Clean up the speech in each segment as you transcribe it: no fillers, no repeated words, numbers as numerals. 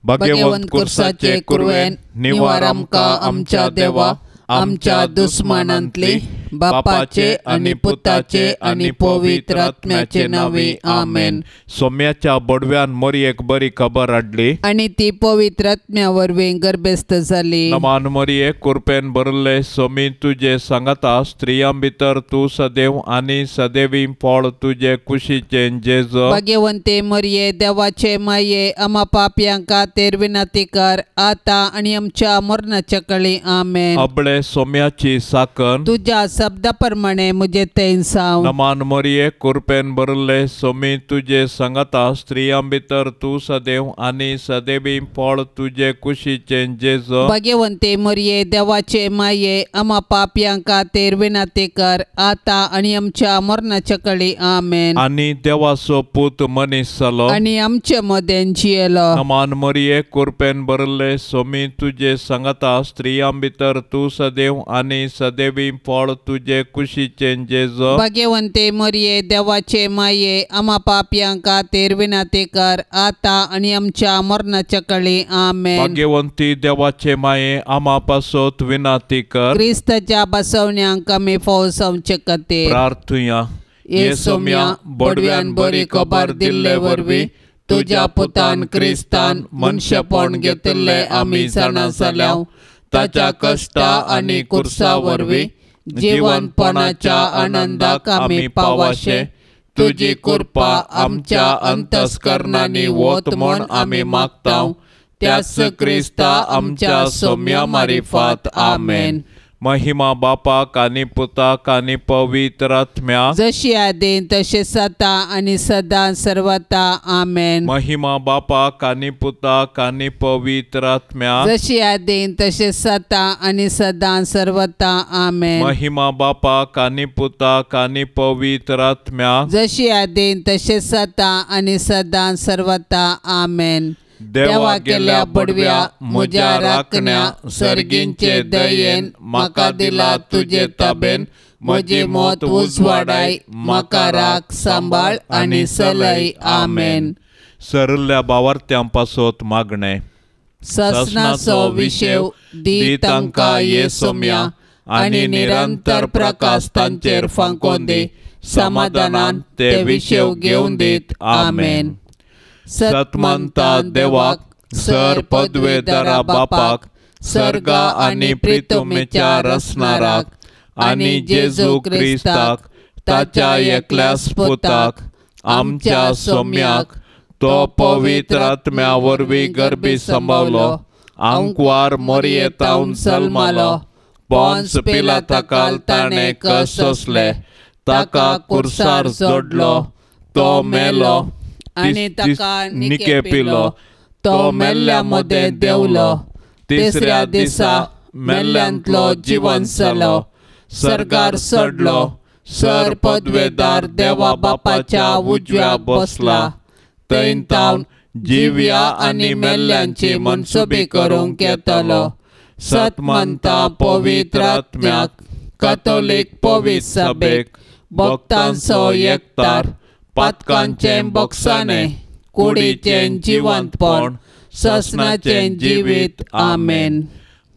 भाग्यवंत कुर्साचे कुरवेन निवार आमकां आमच्या देवा आमच्या दुस्मानांतली बापाचे आनी पुताचे आनी पवित्र आत्म्याचे नांवे आमेन. सोम्याच्या बडव्यान मोरयेक बरी खबर हाडली आनी ती पवित्र आत्म्या वरवीं गर्भस्थ जाली. नमान मोरये कुरपेन भरले सोमी तुजे सांगाता स्त्रियां भितर तूं सदैव आनी सदैवी फळ तुजे कुशीचें जेजू. भाग्यवंते मोरये देवाचे माये आमा पापयां खातीर विनंती कर आतां आनी आमच्या मरणाच्या कळी आमेन. अबळे सोम्याची साकन तुज्या शब्दा प्रमाणे म्हजे थंय जावं. नमान मोरये कुरपेन भरले सोमी तुजे सांगाता स्त्रियां भितर तूं सदैव आनी सदैवी फळ तुजे कुशीचें जेजू. भाग्यवंते मोरये देवाचे माये आमा पापयां खातीर विनंती कर आतां आनी आमच्या मरणाच्या कळी आमेन. आनी देवाचो पूत मनीस जालो आनी आमचे मदें जियेलो. नमान मोरये कुरपेन भरले सोमी तुजे सांगाता स्त्रियां भितर तूं सदैव आनी सदैवी फळ तुजे कुशीचें जेजू. भाग्यवंते मोरये देवाचे माये आमा पापयां खातीर विनंती कर आतां आनी आमच्या मरणाच्या कळी आमेन. भाग्यवंती देवाचे माये आमा पासत विनंती कर. क्रिस्ताच्या बसवण्यांक आमी फाव जावचे खातीर प्रार्थुया. ये सोम्या बडव्यान बरी खबर दिल्ले वरवीं तुज्या पुतान क्रिस्तान मनशेपण घेतिल्लें आमी जाणा जाल्या. ताच्या कश्टा आनी कुर्सा वरवीं जिवनपणाच्या आनंदाक आमी पावाशे तुजी कृपा आमच्या अंतस्करणांनी वत म्हूण आमी मागता. त्याच क्रिस्ता आमच्या सोम्या मारिफात आमेन. महिमा बापाक आनी पुताक आनी पवित्र आत्म्याक जशी आदीं तशें सदां आनी सदां सर्वता आमेन. महिमा बापाक आनी पुताक आनी पवित्र आत्म्याक जशी आदीं तशें सदां आनी सदां सर्वता आमेन. महिमा बापाक आनी पुताक आनी पवित्र आत्म्याक जशी आदीं तशें सदां आनी सदां सर्वता आमेन. देवा केल्या बडव्या म्हज्या राखण्या सर्गींचे दयेन म्हाका दिला तुजे ताबेन म्हजी मत उजवाडाय म्हाका राख सांबाळ आनी सलय आमेन. सरल्या बावार्थ्यां पासत मागणें. ससनाचो विशेव दी तांकां ये सोम्या आनी निरंतर प्रकाश तांचेर फांकोन दी समाधानान ते विशेव घेवन दीत आमेन. सतमंता देवाक सर पदवेदारा बापाक सर्गा आनी प्रितमेच्या रसनाराक आनी जेजू क्रिस्ताक ताच्या एकल्याच पुताक आमच्या सोम्याक तो पवित्र आत्म्या वरवीं गर्भी सांबावलो आंकवार मोरयेतावन जल्मालो पोन्स पिलाताकाल ताणें कश्ट सोंसले ताका कुर्सार जोडलो तो मेलो आनी ताका निके पिलो तो मेल्ल्या मदें देंवलो तिसऱ्या दिसा मेल्ल्यांतलो जिवन जालो सर्गार चडलो सर पदवेदार देवा बापाच्या उजव्या बसला थंय तावन जिव्या आनी मेल्ल्यांची मनसुबी करूंक येतलो. सतमंता पवित्र आत्म्याक कथोलीक पवित्र सभेक भक्तांचो एकतार पातकांचें बक्षाणें कुडीचें जिवंतपण ससनाचें जिवीत आमेन.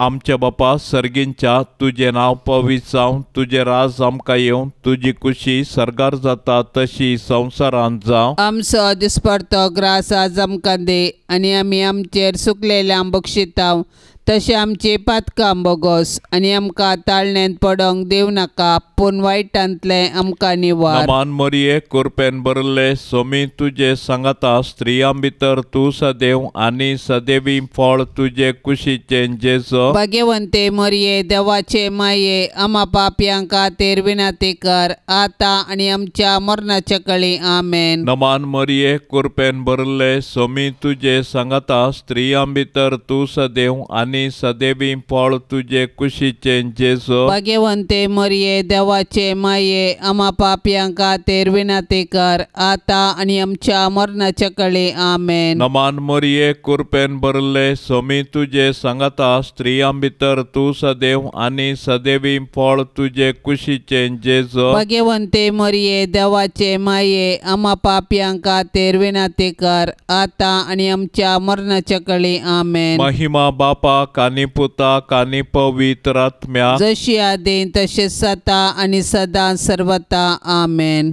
आमच्या बापा सर्गींच्या तुजें नांव पवित्र जावं तुजें राज आमकां येवं तुजी कुशी सर्गार जाता तशी संवसारांत जावं. आमचो दिसपडतो ग्रास आज आमकां दी आनी आमी आमचेर सुकलेल्यांक बक्षितांव तशें आमची पातकां बोगोस आनी आमकां ताळण्यांत पडोंक दिवं नाका पूण वायटांतलें आमकां निवार. नमान मोरये कुरपेन भरले सोमी तुजे सांगाता स्त्रियां भितर तूं सदैव आनी सदैवी फळ तुजे कुशीचें जेजू. भाग्यवंते मोरये देवाचे माये आमा पापयां खातीर विनंती कर आतां आनी आमच्या मरणाच्या कळी आमेन. नमान मोरये कुरपेन भरले सोमी तुजे सांगाता स्त्रियां भितर तूं सदैव आनी आनी सदेवी फळ तुजे कुशीचें जेजू। भाग्यवंते मरिये देवाचे माये आमा पापयां खातीर विनंती कर आतां आनी आमच्या मरणाच्या कळे आमेन। नमान मरिये कृपेन भरले स्वामी तुजे सांगाता स्त्रियां भितर तूं सदैव आनी सदैवी फळ तुजे कुशीचें जेजू। भाग्यवंते मरिये देवाचे माये आमा पापयां खातीर विनंती कर आतां आनी आमच्या मरणाच्या कळे आमेन। महिमा बापाक आनी पुताक आनी पवित्र आत्म्याक, जशी आदीं तशें सदा आनी सदां सर्वता आमेन।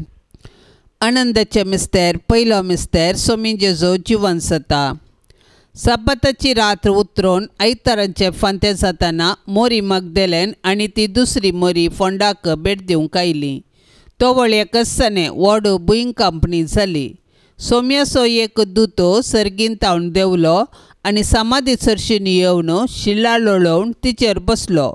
आनंदाचे मिस्तेर पयलो मिस्तेर स्वामी जेजू जिवन सता। सब्बाताची रात्र उतरून आयतारांचे फांते जाताना मोरी मगदेलेन आनी ती दुसरी मोरी फोंडाक भेट दिवंक आयली। तवळ एकसने व्हड भूंय कंपनी जाली। सोम्याचो एक दुतो सर्गीन तावन देंवलो आनी समाधी सरशीन येवन शिला लोळोवन तिचेर बसलो।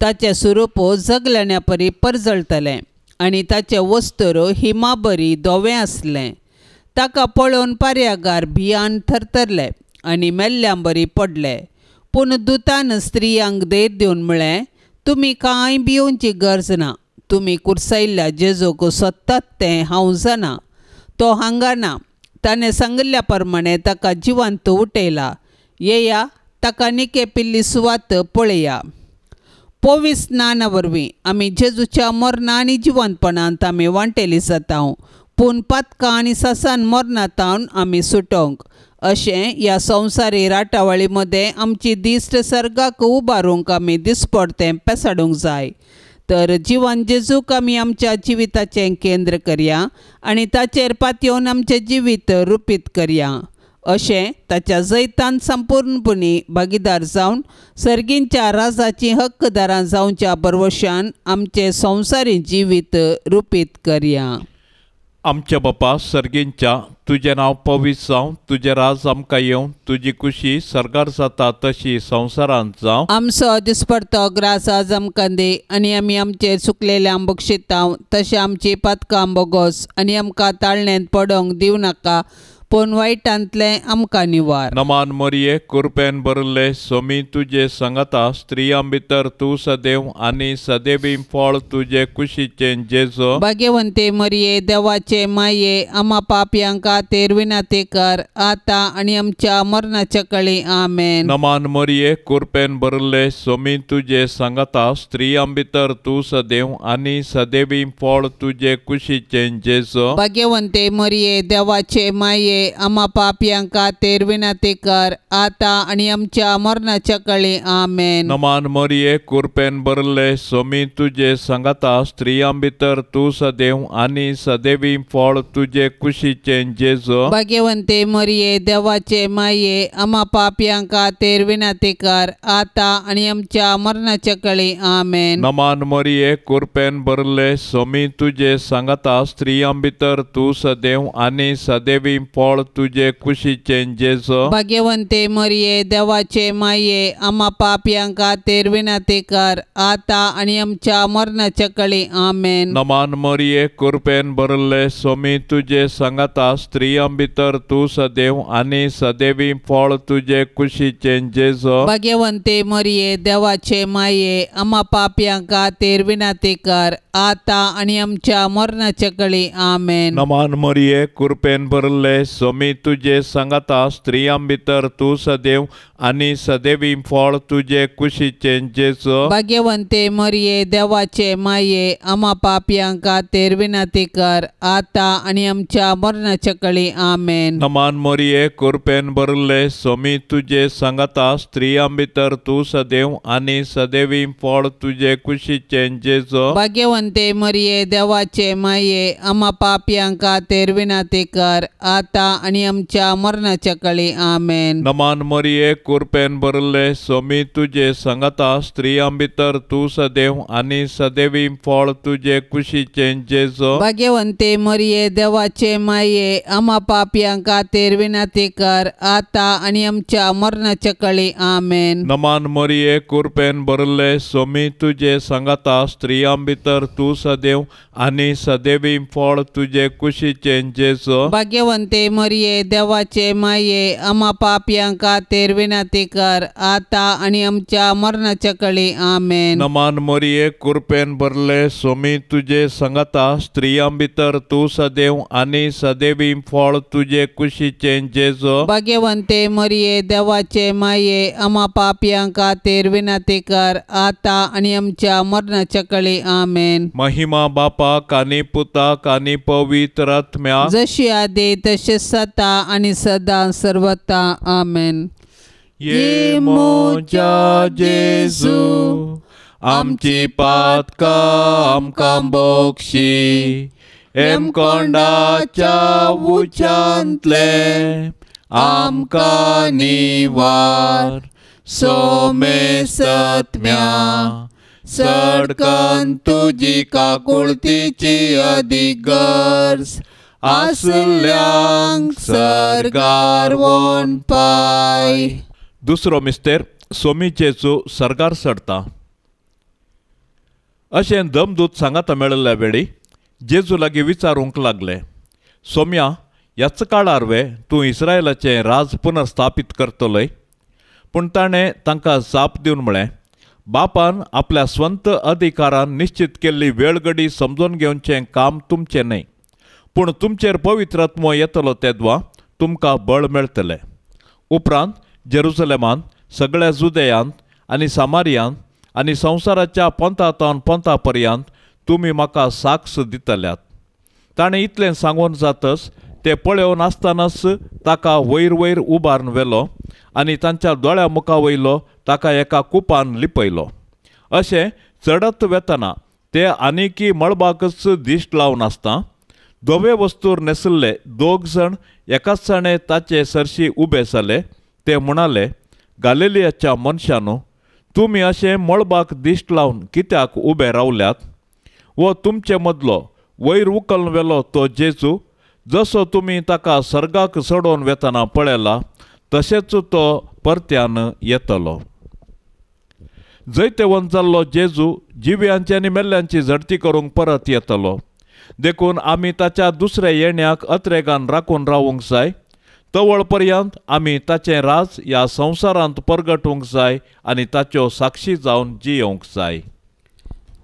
ताचें स्वरूप जगलण्या परी परजळटलें आनी ताचें वस्त्र हिमाबरी धवें आसलें। ताका पळोवन पार्यागार भियान थरथरले आनी मेल्ल्यां बरी पडले। पूण दुतान स्त्रियांक धैर्य दिवन म्हळें, तुमी कांय भियोवची गरज ना। तुमी कुर्सायल्ल्या जेजूक सोदतात तें हांव जाणा। तो हांगा ना। ताणें सांगिल्ल्या प्रमाणें ताका जिवंत उठयला। येया, ताका निके पिल्ली सुवात पळया। पवित्र स्नाना वरवीं आमी जेजूच्या मरणा आनी जिवंतपणांत आमी वांटेली जाता, पूण पातकां आनी सासान मरणांत आमी सुटोवंक अशें ह्या संवसारी राटावळी मदें आमची दिश्ट सर्गाक उबारूंक आमी दिसपडतें पेसाडूंक जाय। तर जिवन जेजूक आमी आमच्या जिविताचें केंद्र करया आनी ताचेर पातयेवन आमचें जिवीत रुपीत करया। अशें ताच्या जैतान संपूर्णपणी भागीदार जावन सर्गींच्या राजाचीं हक्कदारां जावच्या भरवशान आमचें संवसारी जिवीत रुपीत करया। आमच्या बापा सर्गींच्या, तुजें नांव पवित्र जावं, तुजें राज आमकां येवं, तुजी कुशी सर्गार जाता तशी संवसारांत जावं। आमचो दिसपडतो ग्रास आज आमकां दी आनी आमी आमचेर चुकलेल्यांक बक्षिता तशें आमची पातकां बोगोस आनी आमकां ताळण्यांत पडोवंक दिवं नाका, पूण वायटांतलें आमकां निवार। नमान मरिये कृपेन भरले स्वामी तुजे सांगाता, स्त्रियां भितर तूं सदैव आनी सदैवी फळ तुजे कुशीचें जेजू। भाग्यवंते मरिये देवाचे माये आमा पापयां खातीर विनंती कर आतां आनी आमच्या मरणाच्या कळे आमेन। नमान मरिये कृपेन भरले स्वामी तुजे सांगाता, स्त्रियां भितर तूं सदैव आनी सदैवी फळ तुजे कुशीचें जेजू। भाग्यवंते मरिये देवाचे माये आमा पापयां खातीर विनंती कर आतां आनी आमच्या मरणाच्या कळे आमेन। नमान मरिये कृपेन भरले स्वामी तुजे सांगाता, स्त्रियां भितर तूं सदैव आनी सदैवी फळ तुजे कुशीचें जेजू। भाग्यवंते मरिये देवाचे माये आमा पापयां खातीर विनंती कर आतां आनी आमच्या मरणाच्या कळे आमेन। नमान मरिये कृपेन भरले स्वामी तुजे सांगाता, स्त्रियां भितर तूं सदैव आनी सदैवी फळ तुजे कुशीचें जेजू। भाग्यवंते मरिये देवाचे माये आमा पापयां खातीर विनंती कर आतां आनी आमच्या मरणाच्या कळे आमेन। नमान मरिये कृपेन भरले स्वामी तुजे सांगाता, स्त्रियां भितर तूं सदैव आनी सदैवी फळ तुजे कुशीचें जेजू। भाग्यवंते मरिये देवाचे माये आमा पापयां खातीर विनंती कर आतां आनी आमच्या मरणाच्या कळे आमेन। नमान मरिये कृपेन भरले स्वामी तुजे सांगाता, स्त्रियां भितर तूं सदैव आनी सदैवी फळ तुजे कुशीचें जेजू। भाग्यवंते मरिये देवाचे माये आमा पापयां खातीर विनंती कर आतां आनी आमच्या मरणाच्या कळे आमेन। नमान मरिये कृपेन भरले स्वामी तुजे सांगाता, स्त्रियां भितर तूं सदैव आनी सदैवी फळ तुजे कुशीचें जेजू। भाग्यवंते मरिये देवाचे माये आमा पापयां खातीर विनंती कर आतां आनी आमच्या मरणाच्या कळे आमेन। नमान मरिये कृपेन भरले स्वामी तुजे सांगाता, स्त्रियां भितर तूं सदैव आनी सदैवी फळ तुजे कुशीचें जेजू। भाग्यवंते मरिये देवाचे माये आमा पापयां खातीर विनंती कर आतां आनी आमच्या मरणाच्या कळे आमेन। नमान मरिये कृपेन भरले स्वामी तुजे सांगाता, स्त्रियां भितर तूं सदैव आनी सदैवी फळ तुजे कुशीचें जेजू। भाग्यवंते मरिये देवाचे माये आमा पापयां खातीर विनंती कर आतां आनी आमच्या मरणाच्या कळी आमेन. नमान मरिये कृपेन भरले सोमी तुजे संगता स्त्रियां भितर तूं सदैव आनी सदैवी फळ तुजे कुशीचें जेजू. भाग्यवंते मरिये देवाचे माये आमा पापयां खातीर विनंती कर आतां आनी आमच्या मरणाच्या कळी आमेन. महिमा बापाक आनी पुताक आनी पवित्र आत्म्याक जशी आदी तशी सता आनी सदां सर्वता आमेन. ये म्हज्या जेजू आमची पातकां आमकां बक्षी हेमकोंडाच्या उच्यांतले आमकां निवार सोमेसत्म्या सडकन तुजी काकुळतीची अदीक गरज आसल्यांक सर्गार वोन पाय. दुसरो मिस्तेर सोमी जेजू सर्गार चडता. अशें दमदूत सांगाता मेळिल्ल्या वेळी जेजू लागीं विचारूंक लागले, सोम्या ह्याच काळार वे तूं इस्रायलाचें राज पुनर्स्थापीत करतलोय? पूण ताणें तांकां जाप दिवन म्हळें, बापान आपल्या स्वंत अधिकारान निश्चित केल्ली वेळगडी समजून घेवचें काम तुमचें न्हय, पूण तुमचेर पवित्र आत्मो येतलो तेदवा तुमकां बळ मेळटलें. उपरांत जेरुसलेमांत सगळ्या जुदेयांत आनी सामारियांत आनी संवसाराच्या पंथांतावन पंथा पर्यंत तुमी म्हाका साक्ष दितल्यात. ताणें इतलें सांगून जातच ते पळोवन आसतनाच ताका वयर वयर उबारून व्हेलो आनी तांच्या दोळ्या मुखा वयलो ताका एका कुपान लिपयलो. अशें चडत वेतना ते आनीकी मळबाकच दिश्ट लावन आसता धवे वस्तूर न्हेसिल्ले दोग जाण एकाच जाणे ताचे सरशी उबे जाले. ते म्हणाले, गालिलियाच्या मनशानू तुमी अशें मळबाक दिश्ट लावन कित्याक उबे रावल्यात? वो तुमचे मदलो वयर उखलून व्हेलो तो जेजू जसो तुमी ताका सर्गाक चडोवन वेतना पळयला तशेंच तो परत्यान येतलो. जैतेवंत जाल्लो जेजू जिव्यांची आनी मेल्ल्यांची झडती करूंक परत येतलो. देखून आमी ताच्या दुसऱ्या येण्याक अत्रेगान राखून रावूंक जाय. तवळ पर्यंत आमी ताचें राज ह्या संवसारांत परगटूंक जाय आनी ताच्यो साक्षी जावन जियोवंक जाय.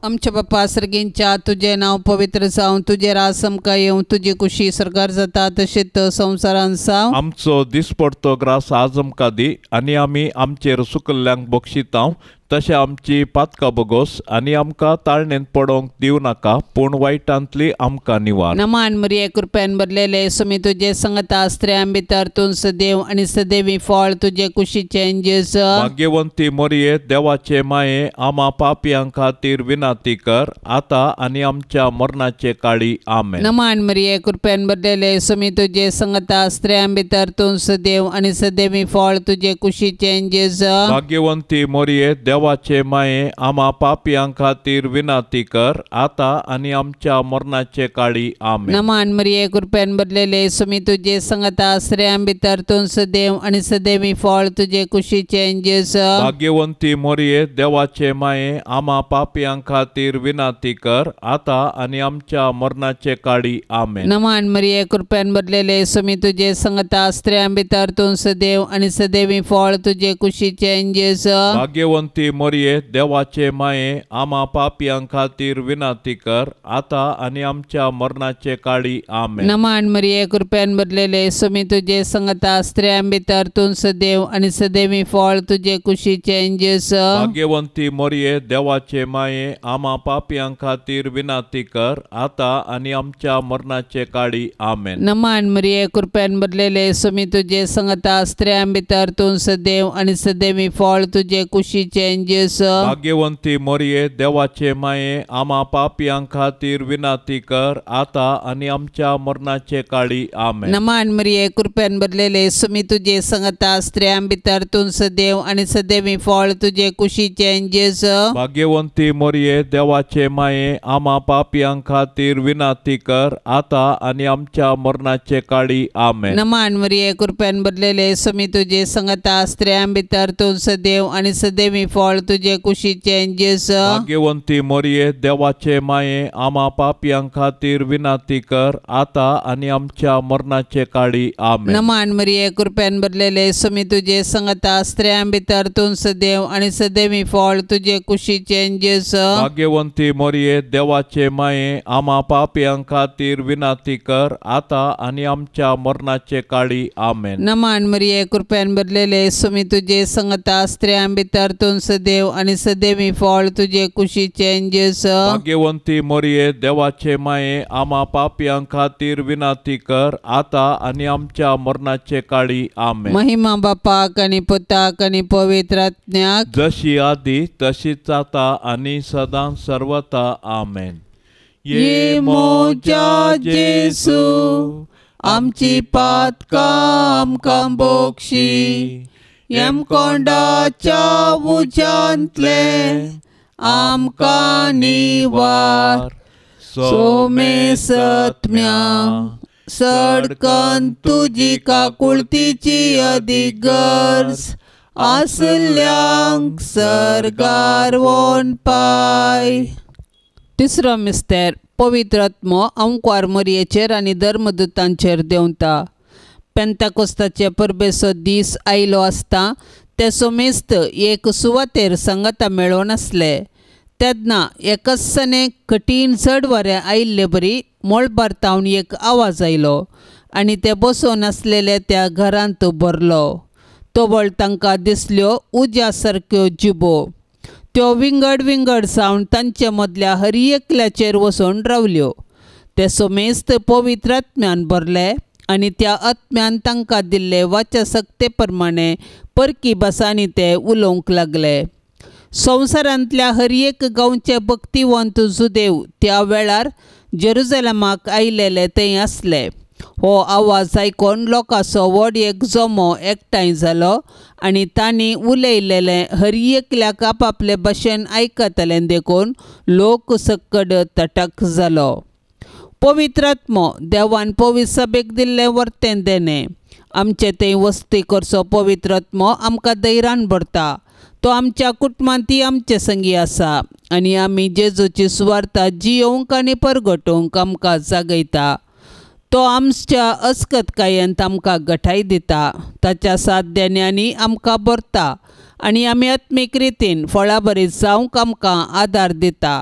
आमच्या बापा सर्गींच्या तुजें नांव पवित्र जावं, तुजें राज आमकां येवं, तुजी कुशी सरकार जाता तशेंच संवसारांत जावं. आमचो दिसपडतो ग्रास आज आमकां दी आनी आमी आमचेर सुकल्ल्यांक बक्षितांव तशें आमची पातकां बगोस आनी आमकां ताळणेंत पडोवंक दिवं नाका, पूण वायटांतली आमकां निवार. नमान मरिये कृपेन भरलेले सुमी तुजे संगता स्त्रियां भितर तूं सदैव आनी सदैवी फळ तुजे कुशीचें जेजू. भाग्यवंती मरिये देवाचे माये आमा पापयां खातीर विनंती कर आतां आनी आमच्या मरणाचे काळी आमेन. नमान मरिये कृपेन भरलेले सुमी तुजे संगता स्त्रियां भितर तूं सदैव आनी सदैवी फळ तुजे कुशीचें जेजू. भाग्यवंती मरिये देवाचे माये आमा पापयां खातीर विनंती कर आतां आनी आमच्या मरणाचे काळी आमेन. नमान मरिये कृपेन भरलेले सुमी तुजे संगता स्त्रियां भितर तूं सदैव आनी सदैवी फळ तुजे कुशीचें जेजू. भाग्यवंती मरिये देवाचे माये आमा पापयां खातीर विनंती कर आतां आनी आमच्या मरणाचे काळी आमेन. नमान मरिये कृपेन भरलेले सुमी तुजे संगता स्त्रियां भितर तूं सदैव आनी सदैवी फळ तुजे कुशीचें जेजू. भाग्यवंती मरिये देवाचे माये आमा पापयां खातीर विनंती कर आतां आनी आमच्या मरणाचे काळी आमेन. नमान मरिये कृपेन भरलेले सुमी तुजे संगता स्त्रियां भितर तूं सदैव आनी सदैवी फळ तुजे कुशीचें जेजू. भाग्यवंती मरिये देवाचे माये आमा पापयां खातीर विनंती कर आतां आनी आमच्या मरणाचे काळी आमेन. नमान मरिये कृपेन भरलेले सुमी तुजे संगता स्त्रियां भितर तूं सदैव आनी सदैवी फळ तुजे कुशीचें जेजू. भाग्यवंती मरिये देवाचे माये आमा पापयां खातीर विनंती कर आतां आनी आमच्या मरणाचे काळी आमेन. नमान मरिये कृपेन भरलेले सुमी तुजे संगता स्त्रियां भितर तूं सदैव आनी सदैवी फळ तुजे कुशीचें जेजू. भाग्यवंती मरिये देवाचे माये आमा पापयां खातीर विनंती कर आतां आनी आमच्या मरणाचे काळी आमेन. नमान मरिये कृपेन भरलेले सुमी तुजे संगता स्त्रियां भितर तूं सदैव आनी सदैवी फळ फळ तुजे कुशीचें जेजू। भाग्यवंती मरिये देवाचे माये आमा पापयां खातीर विनंती कर आता आनी आमच्या मरणाचे काळी आमेन। नमान मरिये कृपेन भरलेले स्वामी तुजे संगता स्त्रियां भितर तूं सदैव आनी सदैवी फळ तुजे कुशीचें जेजू। भाग्यवंती मरिये देवाचे माये आमा पापयां खातीर विनंती कर आता आनी आमच्या मरणाचे काळी आमेन। नमान मरिये कृपेन भरलेले स्वामी तुजे संगता स्त्रियां भितर तूं सदैव आनी सदैवी फळ तुजे कुशीचें जेजू। भाग्यवंती मरिये देवाचे माये आमा पापयां खातीर विनंती कर आता आनी आमच्या मरणाचे काळी आमेन। महिमा बापाक आनी पुताक आनी पवित्र आत्म्याक, जशी आदी तशीच आता आनी सदां सर्वता आमेन। ये मोजा जेसू आमची पातकां आमकां बोक्षी, यमकोंडाच्या उज्यांतले आमकां निवार, सोमेसत्म्या सडकन तुजी काकुळतीची अदीक गरज आसल्यांक सर्गार वोन पाय। तिसरो मिस्तेर पवित्र आत्मो अंकवार मरयेचेर आनी धर्मदूतांचेर देंवता। पेंताकोस्ताचे परबेचो दीस आयलो आसता ते सोमेस्त एक सुवातेर सांगाता मेळोन आसले। तेन्ना एकसने कठीण चड वारें आयिल्ले बरी मळबार तावन एक आवाज आयलो आनी ते बसोन आसलेले त्या घरांत भरलो। तवळ तांकां दिसल्यो उज्या सारक्यो जिबो, त्यो विंगड विंगड जावन तांचे मदल्या हर एकल्याचेर वचून रावल्यो। ते सोमेस्त पवित्र आत्म्यान भरले आनी त्या आत्म्यान तांकां दिल्ले वाचा सक्ते प्रमाणे परकी भासांनी ते उलोवंक लागले। संवसारांतल्या हर एक गांवचे भक्तिवंत जुदेव त्या वेळार जेरुजलमाक आयलेले थंय आसले। हो आवाज आयकून लोकांचो व्हड एक जमो एकठांय जालो आनी तांणी उलयलेलें हर एकल्याक आपापले भाशेन आयकतलें देखून लोक सक्कड तटक जालो। पवित्र आत्मो देवान पवित्र सभेक दिल्लें वर्तें देणें आमचे थंय वस्ती करचो पवित्र आत्मो आमकां धैर्यान भरता। तो आमच्या कुटुंबांत आमचे संगी आसा आनी आमी जेजूची सुवार्ता जियोवंक आनी परगटोवंक आमकां जागयता। तो आमच्या अस्कतकायेंत आमकां गठाय दिता, ताच्या साथ देण्यांनी आमकां भरता आनी आमी आत्मीक रितीन फळाभरीत जावंक आमकां आदार दिता।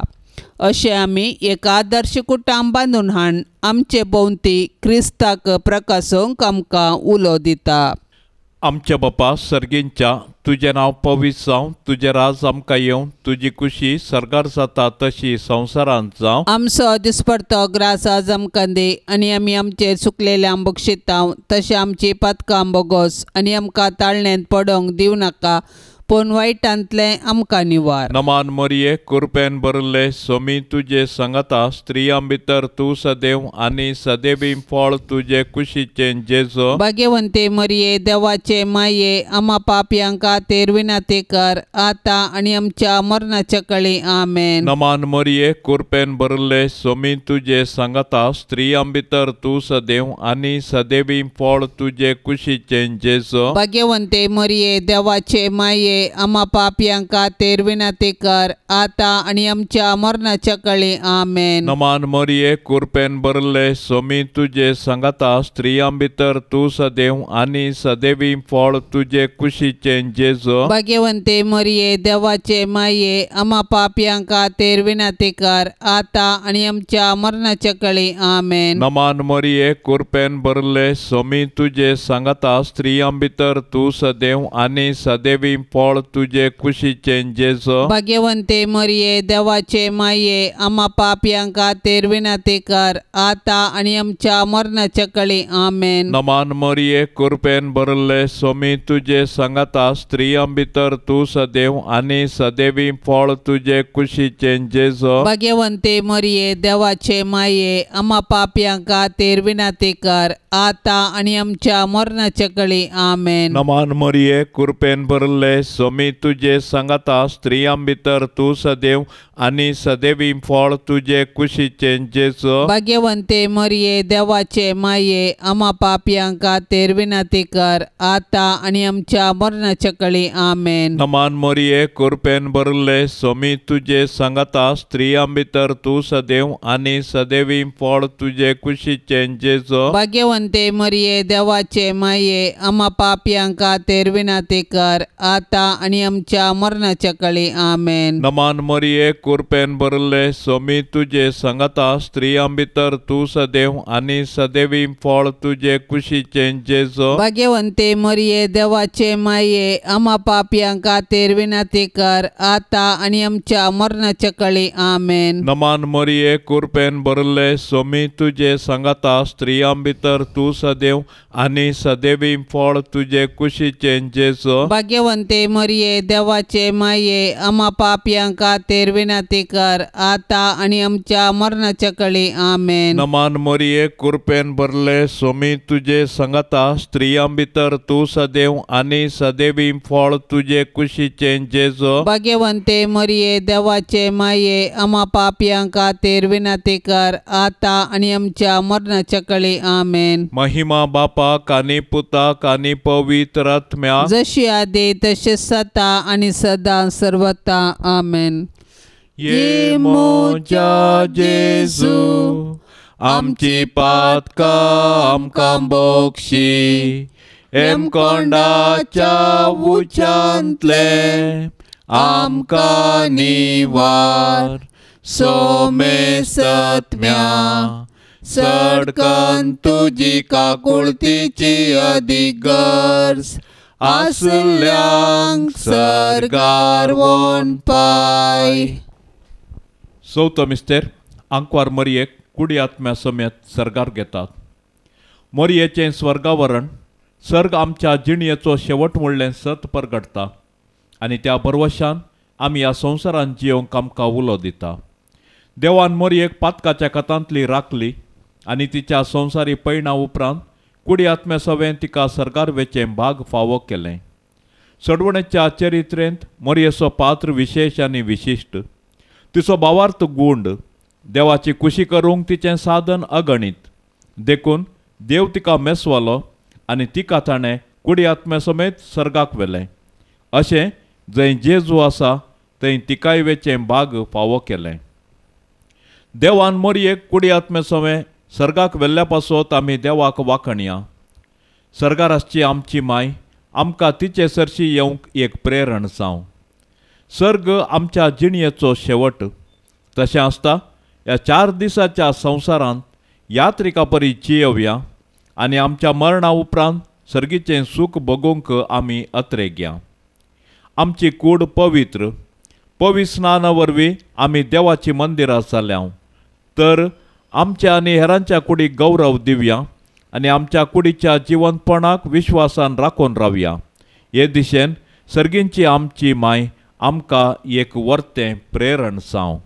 अशें आमी एक आदर्श कुटुंब बांदून हाण आमचे भोंवती क्रिस्ताक प्रकाशोवंक आमकां उलो दिता। आमच्या बापा सर्गींच्या तुजें नांव पवित्र जावं, तुजें राज आमकां येवं, तुजी कुशी सर्गार जाता तशी संवसारांत जावं। आमचो दिसपडतो ग्रास आज आमकां दी आनी आमी आमचेर चुकलेल्यांक बक्षिता तशें आमची पातकां बोगोस आनी आमकां ताळण्यांत पडोवंक दिवं नाका, पूण वायटांतलें आमकां निवार। नमान मरिये कृपेन भरिल्ले स्वामी तुजे संगता, स्त्रियां भितर तूं सदैव आनी सदैवी फळ तुजे कुशीचें जेजू। भाग्यवंते मरिये देवाचे माये आमा पापयां खातीर विनंती कर आतां आनी आमच्या मरणाच्या काळी आमेन। नमान मरिये कृपेन भरिल्ले स्वामी तुजे संगता, स्त्रियां भितर तूं सदैव आनी सदैवी फळ तुजे कुशीचें जेजू। भाग्यवंते मरिये देवाचे माये आमा पापयां खातीर विनंती कर आतां आनी आमच्या मरणाच्या काळी आमेन। नमान मरिये कृपेन भरिल्ले स्वामी तुजे संगता, स्त्रियां भितर तूं सदैव आनी सदैवी फळ तुजे कुशीचें जेजू। भाग्यवंते मरिये देवाचे माये आमा पापयां खातीर विनंती कर आतां आनी आमच्या मरणाच्या काळी आमेन। नमान मरिये कृपेन भरिल्ले स्वामी तुजे संगता, स्त्रियां भितर तूं सदैव आनी सदैवी फळ तुजे कुशीचें जेजू। भाग्यवंते मरिये देवाचे माये आमा पापयां खातीर विनंती कर आतां आनी आमच्या मरणाच्या काळी आमेन। नमान मरिये कृपेन भरिल्ले स्वामी तुजे संगता, स्त्रियां भितर तूं सदैव आनी सदैवी फळ तुजे कुशीचें जेजू। भाग्यवंते मरिये देवाचे माये आमा पापयां खातीर विनंती कर आतां आनी आमच्या मरणाच्या काळी आमेन। नमान मरिये कृपेन भरिल्ले सोमी तुजे सांगाता स्त्रियां भितर तूं सदैव आनी सदैवी फळ तुजे कुशीचें जेजू। भाग्यवंते मरिये देवाचे माये आमा पापयां खातीर विनंती कर आतां आनी आमच्या मरणाच्या कळी। आमेन। नमान मरिये कृपेन भरले सोमी तुजे सांगाता स्त्रियां भितर तूं सदैव आनी सदैवी फळ तुजे कुशीचें जेजू। भाग्यवंते मरिये देवाचे माये आमा पापयां खातीर विनंती कर आतां आनी आमच्या मरणाच्या कळी। आमेन। नमान मरिये कृपेन भरले सोमी तुजे सांगाता स्त्रियां भितर तूं सदैव आनी सदैवी फळ तुजे कुशीचें जेजू। भाग्यवंते मरिये देवाचे माये आमा पापयां खातीर विनंती कर आतां आनी आमच्या मरणाच्या कळी। आमेन। नमान मरिये कृपेन भरले सोमी तुजे सांगाता स्त्रियां भितर तूं सदैव आनी सदैवी फळ तुजे कुशीचें जेजू। भाग्यवंते मरिये देवाचे माये आमा पापयां खातीर विनंती कर आतां आनी आमच्या मरणाच्या कळी। आमेन। नमान मरिये कृपेन भरले सोमी तुजे सांगाता स्त्रियां भितर तूं सदैव आनी सदैवी फळ तुजे कुशीचें जेजू। भाग्यवंते मरिये देवाचे माये आमा पापयां खातीर विनंती कर आतां आनी आमच्या मरणाच्या कळी। आमेन। महिमा बापाक आनी पुताक आनी पवित्र आत्म्याक, जशी आदी तशी सता आनी सदां सर्वता। आमेन। ये म्हज्या जेजू आमची पातकां आमकां बक्षी हेमकोंडाच्या उच्यांतले आमकां निवार सोमेसत्म्या सडकन तुजी काकुळतीची अदीक गरज आसल्यांक सर्गार वोन पाय। चवथो मिस्तेर आंकवार मरियेक कुडी आत्म्या समेत सर्गार घेतात। मरियेचें स्वर्गावरण सर्ग आमच्या जिणयेचो शेवट म्हणलें सत परगटता आनी त्या भरवशान आमी ह्या संवसारान जियोंक आमकां उलो दिता। देवान मरियेक पातकाच्या कथांतली राखली आनी तिच्या संवसारी पयणा उपरांत कुडी आत्म्या सवें तिका सर्गार वेचें भाग फावो केलें। सडवणेच्या चरित्रेंत मरियेचो पात्र विशेश आनी विशिश्ट, तिचो भावार्थ गूंड, देवाची कुशी करूंक तिचें साधन अगणीत, देखून देव तिका मेसवालो आनी तिका ताणें कुडी आत्म्या समेत सर्गाक व्हेलें। अशें जंय जेजू आसा थंय तिकाय वेचें भाग फावो केलें। देवान मरियेक कुडी आत्म्या समेत सर्गाक व्हेल्ल्या पासत आमी देवाक वाखणया। सर्गार आसची आमची माय आमकां तिचे सरशी येवंक एक प्रेरण जावं। सर्ग आमच्या जिणयेचो शेवट तशें आसता ह्या 4 दिसाच्या संवसारांत यात्रिका परी जियोवया आनी आमच्या मरणा उपरांत सर्गीचें सूख भोगूंक आमी अत्रेगया। आमची कूड पवित्र पवित्र स्नाना वरवीं आमी देवाची मंदिरां जाल्या तर आमच्या आनी हेरांच्या कुडीक गौरव दिवया आनी आमच्या कुडीच्या जिवंतपणाक विश्वासान राखून रावया। हे दिशेन सर्गींची आमची माय आमकां एक वर्तें प्रेरण जावं।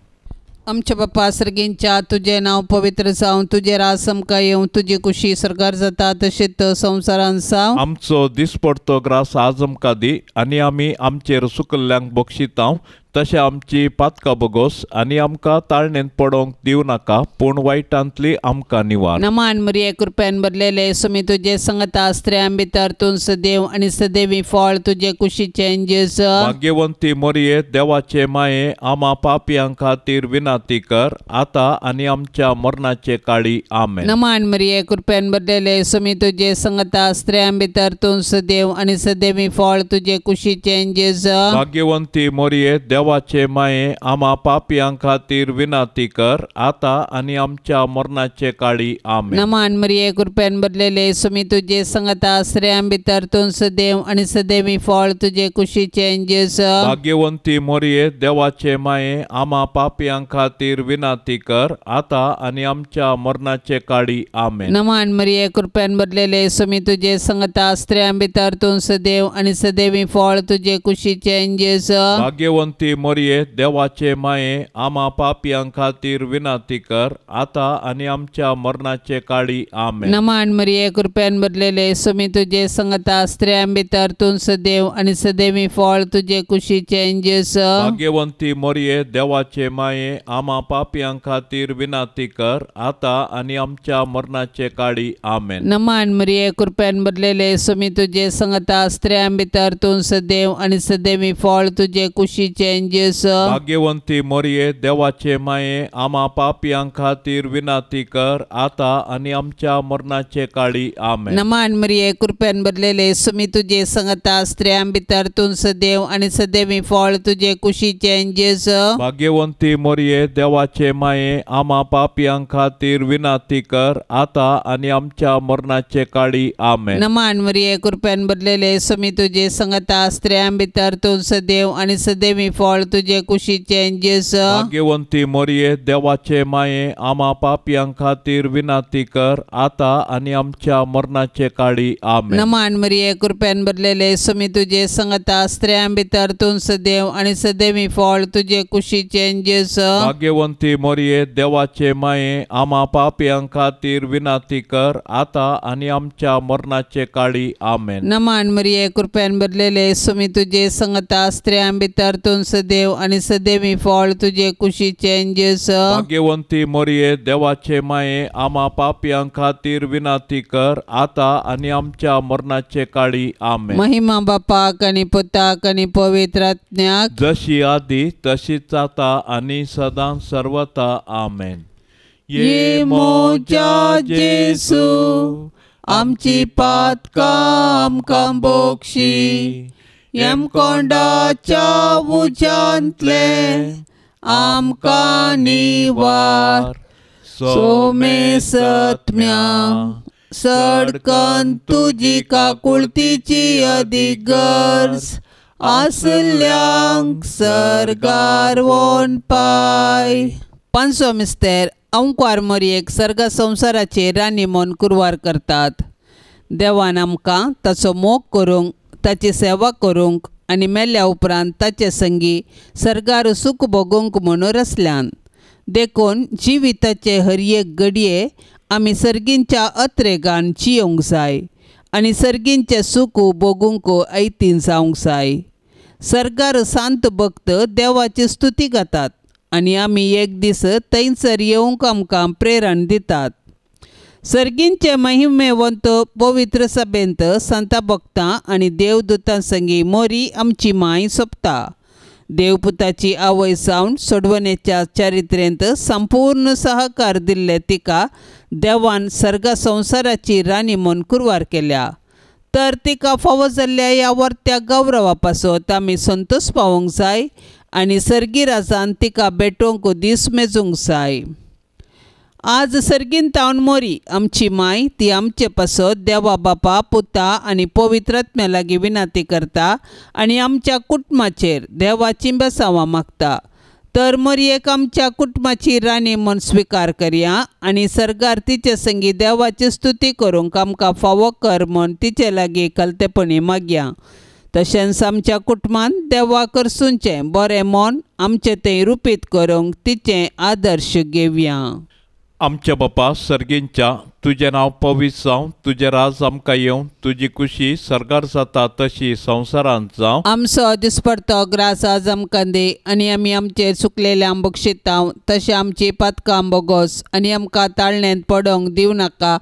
आमच्या बापा सर्गींच्या तुजें नांव पवित्र जावं, तुजें राज आमकां येवं, तुजी कुशी सर्गार जाता तशेंच संवसारान जावं। आमचो दिसपडतो ग्रास आज आमकां दी आनी आमी आमचेर सुकल्ल्यांक बक्षितांव तशें आमची पातकां बगोस आनी आमकां ताळणेंत पडोवंक दिवं नाका पूण वायटांतली आमकां निवार। नमान मरिये कृपेन भरलेले सुमी तुजे संगता स्त्रियां भितर तूं सदैव आनी सदैवी फळ तुजे कुशीचें जेजू। भाग्यवंती मरिये देवाचे माये आमा पापयां खातीर विनंती कर आतां आनी आमच्या मरणाचे काळी। आमेन। नमान मरिये कृपेन भरलेले सुमी तुजे संगता स्त्रियां भितर तूं सदैव आनी सदैवी फळ तुजे कुशीचें जेजू। भाग्यवंती मरिये देवाचे माये आमा पापयां खातीर विनंती कर आतां आनी आमच्या मरणाचे काळी। आमेन। नमान मरिये कृपेन भरलेले सुमी तुजे संगता स्त्रियां भितर तूं सदैव आनी सदैवी फळ तुजे कुशीचें जेजू। भाग्यवंती मरिये देवाचे माये आमा पापयां खातीर विनंती कर आतां आनी आमच्या मरणाचे काळी। आमेन। नमान मरिये कृपेन भरलेले सुमी तुजे संगता स्त्रियां भितर तूं सदैव आनी सदैवी फळ तुजे कुशीचें जेजू। भाग्यवंती भाग्यवंती मरिये देवाचे माये आमा पापयां खातीर विनंती कर आतां आनी आमच्या मरणाचे काळी आमेन। नमान मरिये कृपेन भरलेले स्वामी तुजे संगता स्त्रियां भितर तूं सदैव आनी सदैवी फळ तुजे कुशीचें जेजू। भाग्यवंती मरिये देवाचे माये आमा पापयां खातीर विनंती कर आतां आनी आमच्या मरणाचे काळी आमेन। नमान मरिये कृपेन भरलेले स्वामी तुजे संगता स्त्रियां भितर तूं सदैव आनी सदैवी फळ तुजे कुशीचें जेजू। भाग्यवंती मरिये देवाचे माये आमा पापयां खातीर विनंती कर आतां आनी आमच्या मरणाचे काळी आमेन। नमान मरिये कृपेन भरलेले स्वामी तुजे संगता स्त्रियां भितर तूं सदैव आनी सदैवी फळ तुजे कुशीचें जेजू। भाग्यवंती मरिये देवाचे माये आमा पापयां खातीर विनंती कर आतां आनी आमच्या मरणाचे काळी आमेन। नमान मरिये कृपेन भरलेले स्वामी तुजे संगता स्त्रियां भितर तूं सदैव आनी सदैवी फळ तुजे कुशीचें जेजू। भाग्यवंती मरिये देवाचे माये आमा पापयां खातीर विनंती कर आतां आनी आमच्या मरणाचे काळी आमेन। नमान मरिये कृपेन भरलेले स्वामी तुजे संगता स्त्रियां भितर तूं सदैव आनी सदैवी फळ तुजे कुशीचें जेजू। भाग्यवंती मरिये देवाचे माये आमा पापयां खातीर विनंती कर आतां आनी आमच्या मरणाचे काळी आमेन। नमान मरिये कृपेन भरलेले स्वामी तुजे संगता स्त्रियां भितर तूं सदैव आनी सदैवी फळ तुजे कुशीचें जेजू। भाग्यवंती मरिये देवाचे माये आमा पापयां खातीर विनंती कर आतां आनी आमच्या मरणाचे काळी आमेन। महिमा बापाक आनी पुताक आनी पवित्र आत्म्याक, जशी आदी तशीच आतां आनी सदां सर्वता आमेन। ये म्हज्या जेजू आमची पातकां आमकां बोगशी, यमकोंडाच्या उज्यांतले आमकां निवार, सोमेसत्म्या सडकन तुजी काकुळतीची अदीक गरज आसल्यांक सर्गार वोन पाय। पांचवो मिस्तेर अंकवार मरयेक सर्ग संवसाराचे राणी म्हूण कुरवार करतात। देवान आमकां ताचो मोग करूंक, ताची सेवा करूंक आनी मेल्या उपरांत ताचे संगी सर्गार सूख भोगूंक म्हूण रचल्यान। देखून जिविताचे हर एक घडये आमी सर्गींच्या अत्रेगान जियोंक जाय आनी सर्गींचें सूख भोगूंक ऐतीन जावंक जाय। सर्गार सांत भक्त देवाची स्तुती गातात आनी आमी एक दीस थंयसर येवंक आमकां प्रेरण दितात। सर्गींचे महिमेवंत पवित्र सभेंत संता भक्तां आनी देवदूतां संगी मोरी आमची माय सोंपता। देवपुताची आवय जावन सोडवणेच्या चारित्र्यांत संपूर्ण सहकार दिल्ले तिका देवान सर्ग संवसाराची राणी म्हूण कुरवार केल्या। तर तिका फावो जाल्ल्या ह्या वर्त्या गौरवा पासत आमी संतोश पावोवंक जाय आनी सर्गी राजान तिका भेटोवंक दीस मेजूंक जाय। आज सर्गीन तावन मोरी आमची माय ती आमचे पासत देवा बापा पुता आनी पवित्र आत्म्या लागीं विनंती करता आनी आमच्या कुटुंबाचेर देवाची बेसांवां मागता। तर मोरयेक आमच्या कुटुंबाची राणी म्हूण स्विकार करया आनी सर्गार तिचे संगी देवाची स्तुती करूंक आमकां फावो कर म्हूण तिचे लागीं कलतेपणी मागया। तशेंच आमच्या कुटुंबान देवा करसुंचें बरें मन आमचें तें रुपीत करूंक तिचें आदर्श घेवया। आमच्या बापा सर्गींच्या तुजें नांव पवित्र जावं, तुजें राज आमकां येवं, तुजी कुशी सर्गार जाता तशी संवसारांत जावं। आमचो दिसपडतो ग्रास आज आमकां दी आनी आमी आमचेर चुकलेल्यांक बक्षितांव तशें आमची पातकां बोगोस आनी आमकां ताळण्यांत पडोवंक दिवं नाका,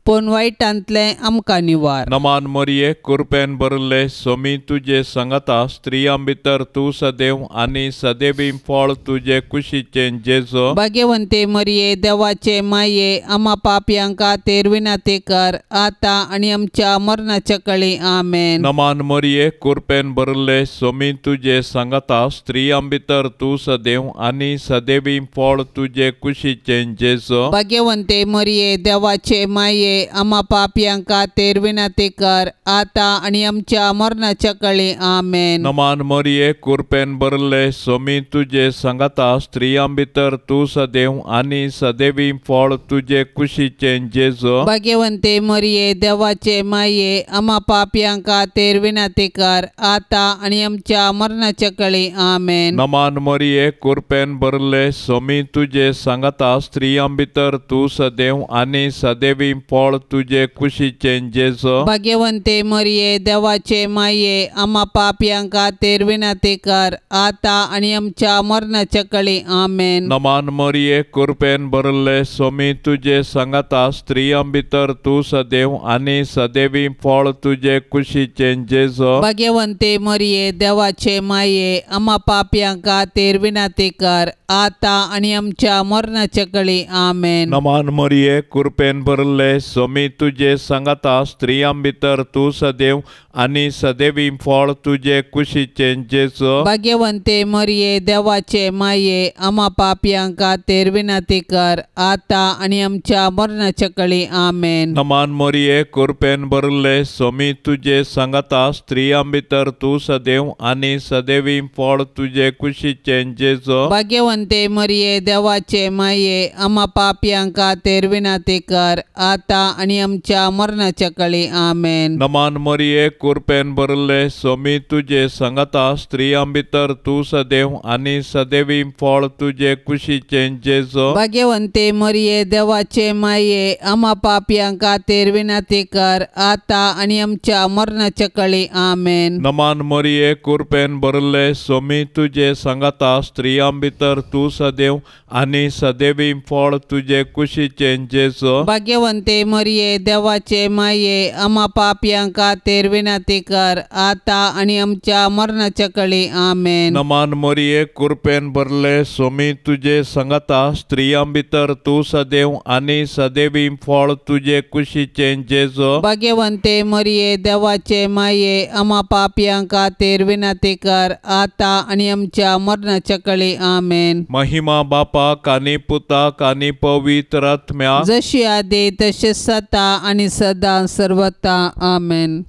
पूण वायटांतलें आमकां निवार। नमान मरिये कृपेन भरिल्ले स्वामी तुजे संगता, स्त्रियां भितर तूं सदैव आनी सदैवी फळ तुजे कुशीचें जेजू। भाग्यवंते मरिये देवाचे माये आमा पापयांक खातीर विनंती कर आतां आनी आमच्या मरणाच्या कळी आमेन। नमान मरिये कृपेन भरिल्ले स्वामी तुजे संगता, स्त्रियां भितर तूं सदैव आनी सदैवी फळ तुजे कुशीचें जेजू। भाग्यवंते मरिये देवाचे माये माये आमा पापयां खातीर विनंती कर आतां आनी आमच्या मरणाच्या कळी आमेन. नमान मरिये कुरपेन भरले सोमी तुजे सांगाता स्त्रियां भितर तूं सदैव आनी सदैवी फळ तुजे कुशीचें जेजू. भाग्यवंते मरिये देवाचे माये आमा पापयां खातीर विनंती कर आतां आनी आमच्या मरणाच्या कळी आमेन. नमान मरिये कुरपेन भरले सोमी तुजे सांगाता स्त्रियां भितर तूं सदैव आनी सदैवी फळ तुजे कुशीचें जेजू. भाग्यवंते मरिये देवाचे माये आमा पापयां खातीर विनंती कर आतां आनी आमच्या मरणाच्या कळी आमेन. नमान मरिये कुरपेन भरले सोमी तुजे सांगाता स्त्रियां भितर तूं सदैव आनी सदैवी फळ तुजे कुशीचें जेजू. भाग्यवंते मरिये देवाचे माये आमा पापयां खातीर विनंती कर आतां आनी आमच्या मरणाच्या कळी आमेन. नमान मरिये कुरपेन भरले सोमी तुजे सांगाता स्त्रियां भितर तूं सदैव आनी सदैवी फळ तुजे कुशीचें जेजू. भाग्यवंते मरिये देवाचे माये आमा पापयां खातीर विनंती कर आतां आनी आमच्या मरणाच्या कळी आमेन. नमान मरिये कुरपेन भरले सोमी तुजे सांगाता स्त्रियां भितर तूं सदैव आनी सदैवी फळ तुजे कुशीचें जेजू. भाग्यवंते मरिये देवाचे माये आमा पापयां खातीर विनंती कर आतां आनी आमच्या मरणाच्या कळी आमेन. नमान मरिये कुरपेन भरले सोमी तुजे सांगाता स्त्रियां भितर तूं सदैव आनी सदैवी फळ तुजे कुशीचें जेजू. भाग्यवंते मरिये देवाचे माये आमा पापयां खातीर विनंती कर आतां आनी आमच्या मरणाच्या कळी आमेन. नमान मरिये कुरपेन भरले सोमी तुजे सांगाता स्त्रियां भितर तूं सदैव आनी सदैवी फळ तुजे कुशीचें जेजू. भाग्यवंते मरिये देवाचे माये आमा पापयां खातीर विनंती कर आतां आनी आमच्या मरणाच्या कळी आमेन. नमान मरिये कुरपेन भरले सोमी तुजे सांगाता स्त्रियां भितर तूं सदैव आनी सदैवी फळ तुजे कुशीचें जेजू. भाग्यवंते मरिये देवाचे माये आमा पापयां खातीर विनंती कर आतां आनी आमच्या मरणाच्या कळी आमेन. महिमा बापाक आनी पुताक आनी पवित्र आत्म्याक, जशी आदी तशी सता आनी सदां सर्वता आमेन.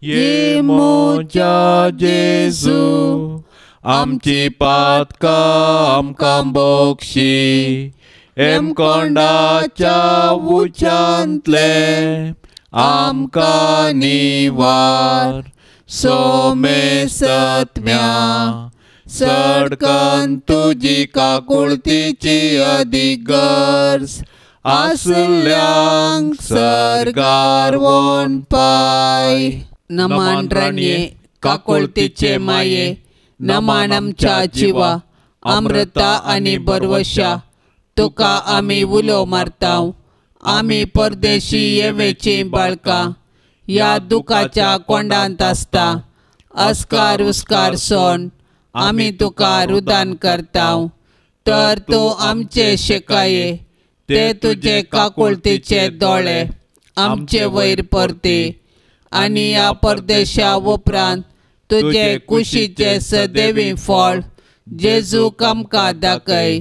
ये म्हज्या जेजू आमची पातकां आमकां बक्षी हेमकोंडाच्या उच्यांतले आमकां निवार सोमेसत्म्या सडकन तुजी काकुळतीची अदीक गरज आसल्यांक सर्गार वोन पाय. नमान राणये काकुळतीचे माये नमान आमच्या जिवा अमृता आनी बरवशा तुका आमी उलो मारताव. आमी परदेशी येवेची बाळकां ह्या दुखाच्या कोंडांत आसता अस्कार उस्कार सोन आमी तुका रुदान करताव. तर तूं आमचे शिकाये ते तुजे काकुळतीचे दोळे आमचे वयर परते आनी ह्या परदेशा उपरांत तुजे कुशीचे सदैवी फळ जेजू आमकां दाखय.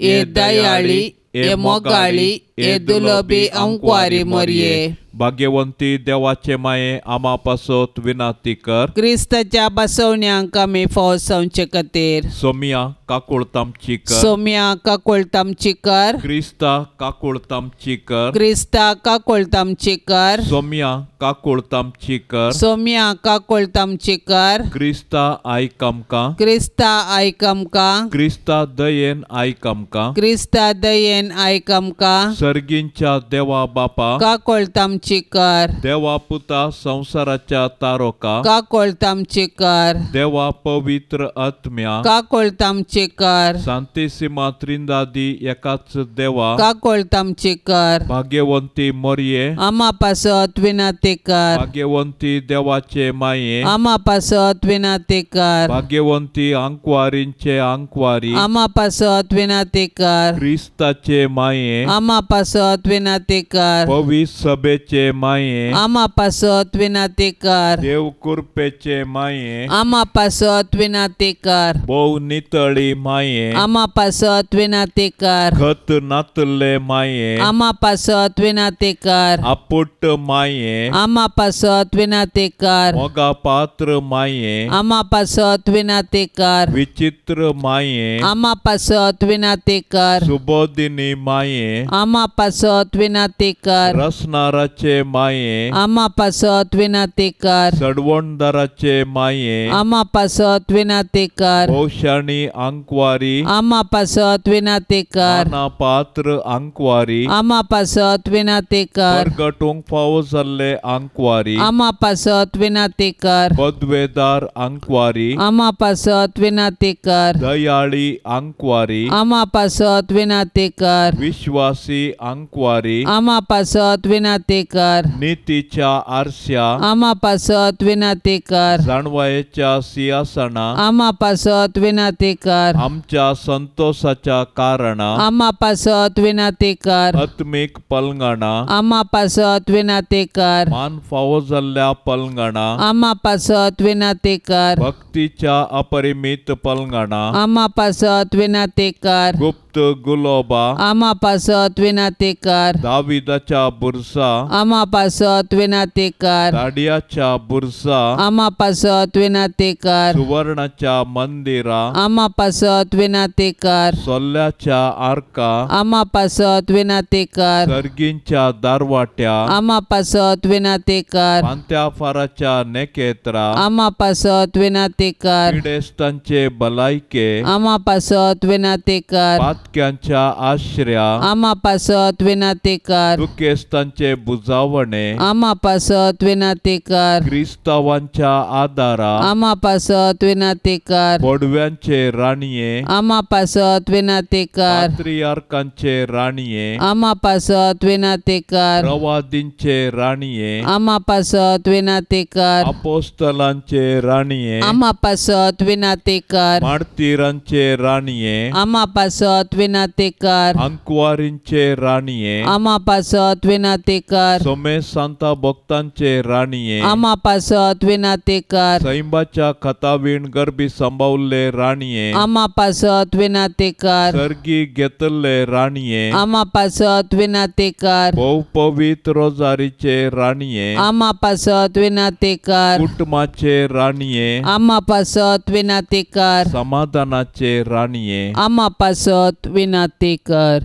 हे दयाळी हे मोगाळी हे दुलबी अंकवारी मरिये. भाग्यवंती देवाचे माये आमा पासत विनंती कर. क्रिस्ताच्या बसवण्यांक आमी फौज जावचे खातीर. सोमिया काकुळतामची कर. सोमिया काकुळतामची कर. क्रिस्ता काकुळतामची कर. क्रिस्ता काकुळतामची कर. सोमिया काकुळतामची कर. सोमिया काकुळतामची कर. क्रिस्ता आयक आमकां. क्रिस्ता आयक आमकां. क्रिस्ता दयेन आयक आमकां. क्रिस्ता दयेन आयक आमकां. सर्गींच्या देवा बापा काकुळतामची कर. देवा पुता संवसाराच्या तारोका काकुळतामची कर. देवा पवित्र आत्म्या काकुळतामची कर. सांतिसिमा त्रिंदादी एकाच देवा काकुळतामची कर. भाग्यवंती मरिये आमा पासत विनंती कर. भाग्यवंती देवाचे माये आमा पासत विनंती कर. भाग्यवंती आंकवारींचे आंकवारी आमा पासत विनंती कर. क्रिस्ताचे माये आमा पासत विनाती कर। पवित्र सभेचे माये आमा पासत विनाती कर। देव कृपेचे माये आमा पासत विनाती कर। भोव नितळी माये आमा पासत विनाती कर। खत नातले माये आमा पासत विनाती कर। आपुट माये आमा पासत विनाती कर। मोगा पात्र माये आमा पासत विनाती कर। विचित्र माये आमा पासत विनाती कर। सुबोधिनी माये आमा पासत विनाती कर। रसनाराचे माये आमा पासत विनाती कर। सडवणदाराचे माये आमा पासत विनाती कर। भोवशाणी आंकवारी आमा पासत विनाती कर। पात्र आंकवारी आमा पासत विनाती कर। परगटूंक फावो जाल्ले आंकवारी आमा पासत विनाती कर। पदवेदार आंकवारी आमा पासत विनाती कर। दयाळी आंकवारी आमा पासत विनाती कर। विश्वासी आंकवारी आमा पासत विनाती कर। नितीच्या आरस्या आमा पासत विनाती कर। जाणवायेच्या सिंहासना आमा पासत विनाती कर। आमच्या संतोषाच्या कारणा आमा पासत विनाती कर। आत्मीक पलंगणा आमा पासत विनाती कर। मान फावो जाल्ल्या पलंगणा आमा पासत विनाती कर। भक्तीच्या अपरिमित पलंगणा आमा पासत विनाती कर। गुप्त गुलोबा आमा पासत विनाती कर। दाविदाच्या बुरसा आमा पासत विनाती कर। दाडियाच्या बुरसा आमा पासत विनाती कर। सुवर्णाच्या मंदिरा आमा पासत विनाती कर। सोल्ल्याच्या आर्का आमा पासत विनाती कर। सर्गींच्या दारवाट्या आमा पासत विनाती कर। पांत्याफाराच्या नेकेत्रा आमा पासत विनाती कर। पिडेस्तांचे भलायके आमा पासत विनाती कर। पातक्यांच्या आश्र्या आमा पासत विनाती कर। दुखेस्तांचे बुजावणे आमा पासत विनाती कर। क्रिस्तावांच्या आदारा आमा पासत विनाती कर। बोडव्यांचे राणये आमा पासत विनाती कर। पात्रियार्कांचे राणये आमा पासत विनाती कर। प्रवादींचे राणये आमा पासत विनाती कर। अपोस्तलांचे राणये आमा पासत विनाती कर। मार्तीरांचे राणये आमा पासत विनाती कर। अंकवारींचे राणये आमा पासत विनाती कर। सोमे सांता भक्तांचे राणये आमा पासत विनाती कर। सैंबाच्या खतावीण गर्भी सांबावल्ले राणये आमा पासत विनाती कर। सर्गी घेतल्ले राणये आमा पासत विनाती कर। भोव पवित्र रोजारीचे राणये आमा पासत विनाती कर। कुटुंबाचे राणये आमा पासत विनाती कर। समाधानाचे राणये आमा पासत विनाती कर।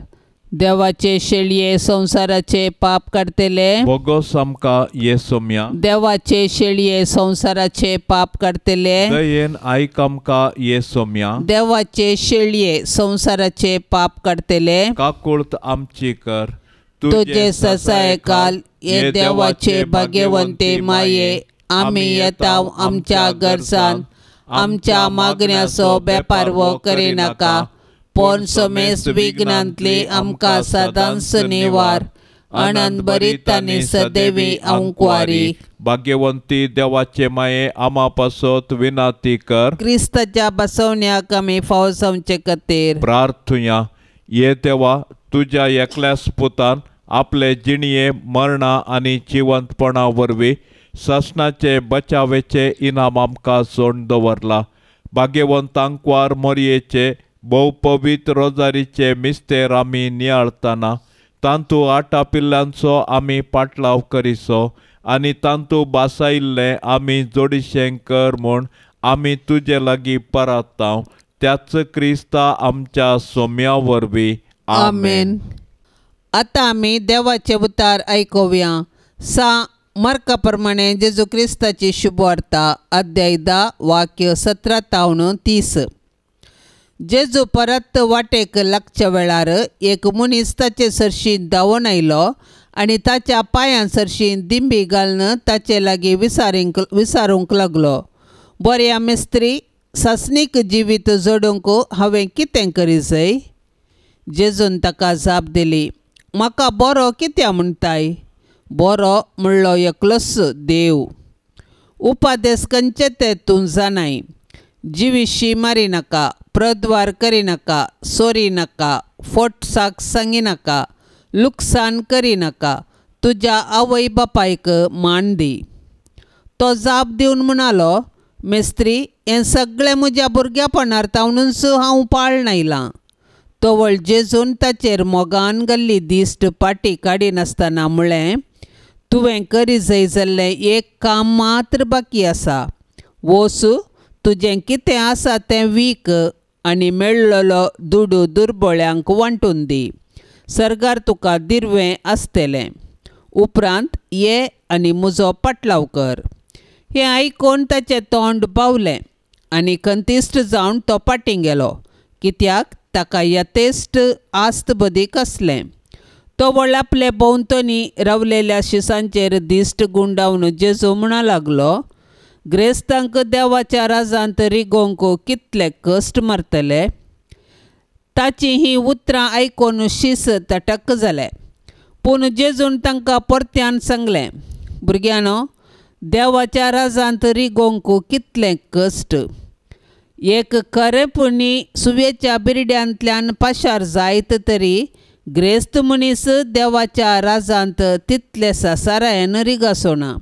देवाचे शेळये संसाराचे पाप काडतले बोगोस आमकां ये सोम्या। देवाचे शेळये संसाराचे पाप काडतले दयेन आयक आमकां ये सोम्या। देवाचे शेळये संसाराचे पाप काडतले काकुळत आमची कर। तुजे ससायकाल ये देवाचे भाग्यवंते माये आमी येता आमच्या गरजान आमच्या मागण्याचो बेपारवो करिनाका पूण समेस्त विघ्नांतली आमकां सदांच निवार। आनंद भरीत आनी सदैवी अंकवारी। भाग्यवंती देवाचे माये आमा पासत विनाती कर। क्रिस्ताच्या बसवण्याक आमी फाव जावचे खातीर प्रार्थुया। ये देवा तुज्या एकल्याच पुतान आपले जिणये मरणा आनी जिवंतपणा वरवीं सासणाचे बचावेचे इनाम आमकां सोड दवरला। भाग्यवंत आंकवार मोरयेचे भोव पवित्र रोजारीचे मिस्तेर आमी नियाळतना तांतू आटापिल्ल्यांचो आमी पाटलाव करिसो आनी तांतू बासायिल्लें आमी जोडिशें कर म्हूण आमी तुजे लागीं परातांव त्याच क्रिस्ता आमच्या सोम्या वरवीं आमेन। आतां आमी देवाचे उतार आयकुया। सा मार्का प्रमाणे जेजू क्रिस्ताची शुभवार्ता अध्याय 10 वाक्य 17 तावन 30। जेजू परत वाटेक लागच्या वेळार एक मनीस ताचे सरशी धांवून आयलो आनी ताच्या पांयां सरशी दिंबी घालून ताचे लागीं विसारूंक लागलो, बऱ्या मिस्त्री, सासणीक जिवीत जोडूंक हांवें कितें करी जाय? जेजून ताका जाप दिली, म्हाका बरो कित्याक म्हणटाय? बरो म्हणलो एकलोच देव। उपादेस खंयचे ते तूं जाणाय, जिविशी मारी नाका, प्रद्वार करिनाका, चोरी नाका, फट साक सांगिनाका, लुकसाण करिनाका, तुज्या आवय बापायक मान दी. तो जाप दिवन म्हणालो, मेस्त्री, हें सगळें म्हज्या भुरग्यापणार तावनूच हांव पाळन आयलां. तवळ जेजून ताचेर मोगान घाल्ली दिश्ट पाटी काडिनासतना म्हळें, तुवें करी जाय जाल्लें एक काम मात्र बाकी आसा. वोस, तुजें कितें आसा तें वीक आनी मेळ्ळलो दुडू दुर्बळ्यांक वांटून दी. सर्गार तुका दिर्वें आसतलें. उपरांत ये आनी म्हजो पाटलाव कर. हें आयकून ताचें तोंड बावलें आनी खंतिश्ट जावन तो पाटीं गेलो, कित्याक ताका यथेश्ट आस्त बदीक आसलें. तवळ आपले भोंवतणी रावलेल्या शिसांचेर दिश्ट गुंडावन जेजू म्हणा लागलो, ग्रेस्तांक देवाच्या राजांत रिगोवंक कितले कश्ट मारतले. ताचीं हीं उतरां आयकून शीस तटक जाले. पूण जेजून तांकां परत्यान सांगलें, भुरग्यांनो, देवाच्या राजांत रिगोवंक कितले कश्ट. एक खरेपणी सुवेच्या बिरड्यांतल्यान पाशार जायत तरी ग्रेस्त मनीस देवाच्या राजांत तितले सासारायन रिगासोना.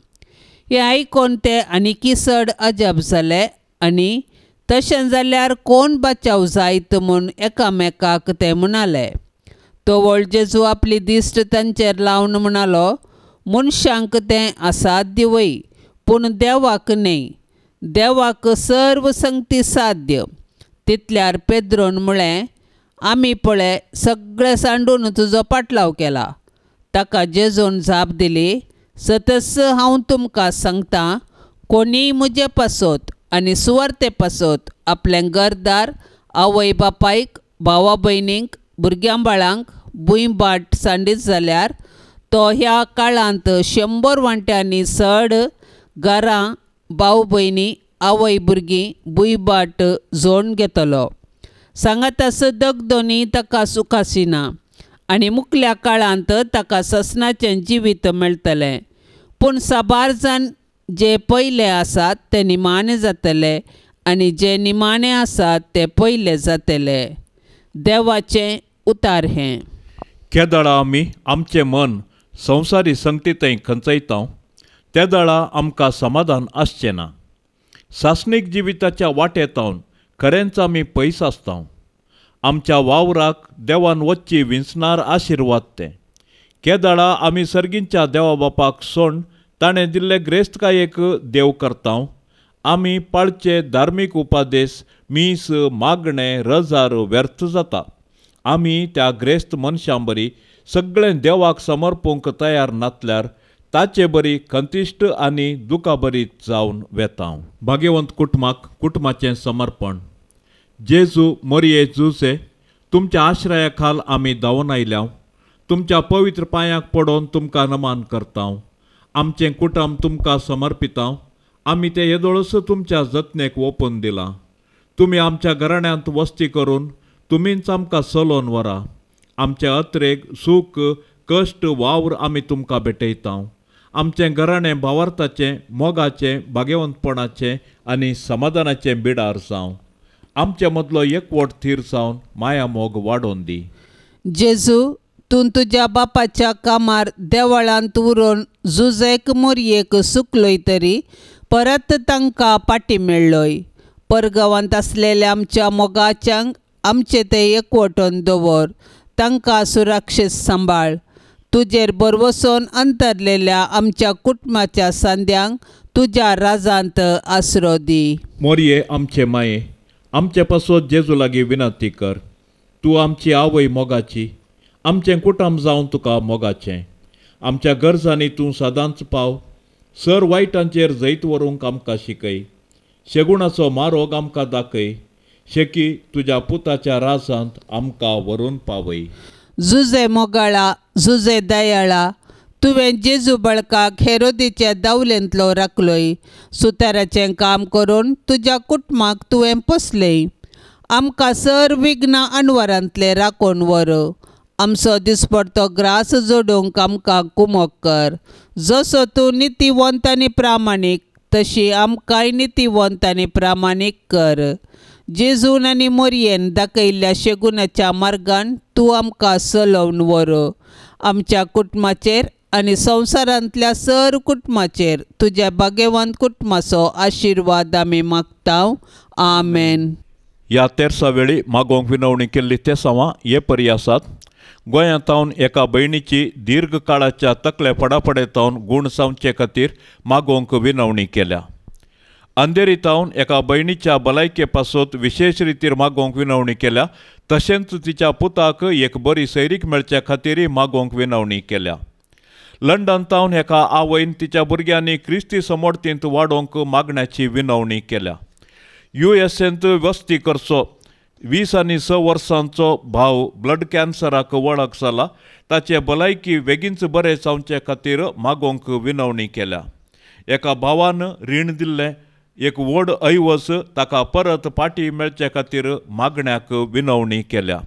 हें आयकून ते आनीकी चड अजाप जाले आनी तशें जाल्यार कोण बचाव जायत म्हूण एकामेकाक ते म्हणाले. तवळ जेजू आपली दिश्ट तांचेर लावन म्हणालो, मनशांक तें असाध्य वय, पूण देवाक न्हय. देवाक सर्व संगती साध्य. तितल्यार पेद्रोन म्हळें, आमी पळय सगळें सांडून तुजो पाटलाव केला. ताका जेजून जाप दिली, सतस हांव तुमकां सांगतां, कोणीय म्हजे पासत आनी सुवार्ते पासत आपलें घरदार, आवय बापायक, भावा भयणींक, भुरग्यां बाळांक भूंय बाट सांडीत जाल्यार तो ह्या काळांत 100 वांट्यांनी चड घरां, भाव भयणी, आवय भुरगीं, भूंय बाट जोडून घेतलो. सांगात दगदोनी ताका सुखासिना आनी मुखल्या काळांत ताका ससनाचें जिवीत मेळटलें. पूण साबार जाण जे पयले आसात ते निमाणे जातले आनी जे निमाणे आसात ते पयले जातले. देवाचें उतार हें. केदळा आमी आमचें मन संवसारी संगतींत खंचयता तेदळा आमकां समाधान आसचें ना. सासणीक जिविताच्या वाटेतावन खरेंच आमी पयस आसता. आमच्या वावराक देवान वच्ची विंचणार आशिर्वाद तें. केदळा आमी सर्गींच्या देवा बापाक सोण ताणें दिल्ले ग्रेस्तकायेक देव करता. आमी पाळचे धार्मीक उपादेश, मीस, मागणें, रजार व्यर्थ जाता. आमी त्या ग्रेस्त मनशां बरी सगळें देवाक समर्पूंक तयार नासल्यार ताचे बरी खंतिश्ट आनी दुखाबरीत जावन वेता. भाग्यवंत कुटुंबाक कुटुंबाचें समर्पण. जेजू मोरये जुसे, तुमच्या आश्रया खाल आमी धांवून आयल्या. तुमच्या पवित्र पांयांक पडोवन तुमकां नमान करता. आमचें कुटुंब तुमकां समर्पिता. आमी तें येदोळच तुमच्या जतनेक ओपून दिलां. तुमी आमच्या घराण्यांत वस्ती करून तुमीच आमकां चलोवन व्हरा. आमचे अत्रेक, सूख, कश्ट, वावर आमी तुमकां भेटयता. आमचें घराणें भावार्थाचें, मोगाचें, भाग्यवंतपणाचें आनी समाधानाचें बिडार जावं. आमचे मदलो एकवट थीर जावन माया मोग वाडोवन दी. जेजू, तूं तुज्या बापाच्या कामार देवळांत उरोवन जुजेक मोरयेक सुकलोय तरी परत तांकां पाटी मेळ्ळोय. परगांवांत आसलेल्या आमच्या मोगाच्यांक आमचे ते एकवटोन दवर, तांकां सुरक्षीत सांबाळ. तुजेर भरवसोन अंतरलेल्या आमच्या कुटुंबाच्या सांद्यांक तुज्या राजांत आसरो दी. मोरये आमचे माये, आमचे पासत जेजू लागीं विनंती कर. तूं आमची आवय मोगाची, आमचें कुटुंब जावन तुका मोगाचें. आमच्या गरजांनी तूं सदांच पाव. सर वायटांचेर जैत व्हरूंक आमकां शिकय. शेगुणाचो मारोग आमकां दाखय. शेकी तुज्या पुताच्या राजांत आमकां व्हरून पावय. जुजे मोगाळा, जुजे दयाळा, तुवें जेजू बळकाक हेरोदीच्या दावलेंतलो राखलोय. सुताराचें काम करून तुज्या कुटुंबाक तुवें पोसलें. आमकां सर विघ्नां अनवरांतलें राखून व्हर. आमचो दिसपडतो ग्रास जोडूंक आमकां कुमोक कर. जसो तूं नितीवंत आनी प्रामाणीक तशी आमकांय नितीवंत आनी प्रामाणीक कर. जेजून आनी मोरयेन दाखयल्ल्या शेगुणाच्या मार्गान तूं आमकां चलोवन व्हर. आमच्या कुटुंबाचेर आनी संवसारांतल्या सर कुटुंबाचेर तुज्या भाग्यवंत कुटुंबाचो आशिर्वाद आमी मागता. आमेन. ह्या तेरसा वेळी मागोवंक विनवणी केल्ली तेसांवां हे परी आसात. गोंयांत एका भयणीची दीर्घ काळाच्या तकले फडाफडे गूण जावचे खातीर मागोवंक विनवणी केल्या. अंधेरी तावन एका भयणीच्या भलायके पासत विशेष रितीर मागोवंक विनवणी केल्या. तशेंच तिच्या पुताक एक बरी सैरीक मेळच्या खातीरय मागोवंक विनवणी केल्या. लंडन तावन एका आवयन तिच्या भुरग्यांनी क्रिस्ती समोडतींत वाडोवंक मागण्याची विनवणी केल्या. युएसएंत वस्ती करचो 20 आनी 6 वर्सांचो भाव ब्लड कॅन्सराक वळख जाला. ताचे भलायकी बेगीनच बरें जावचे खातीर मागोवंक विनवणी केल्या. एका भावान रीण दिल्लें एक व्हड ऐवज ताका परत पाटी मेळचे खातीर मागण्याक विनवणी केल्या.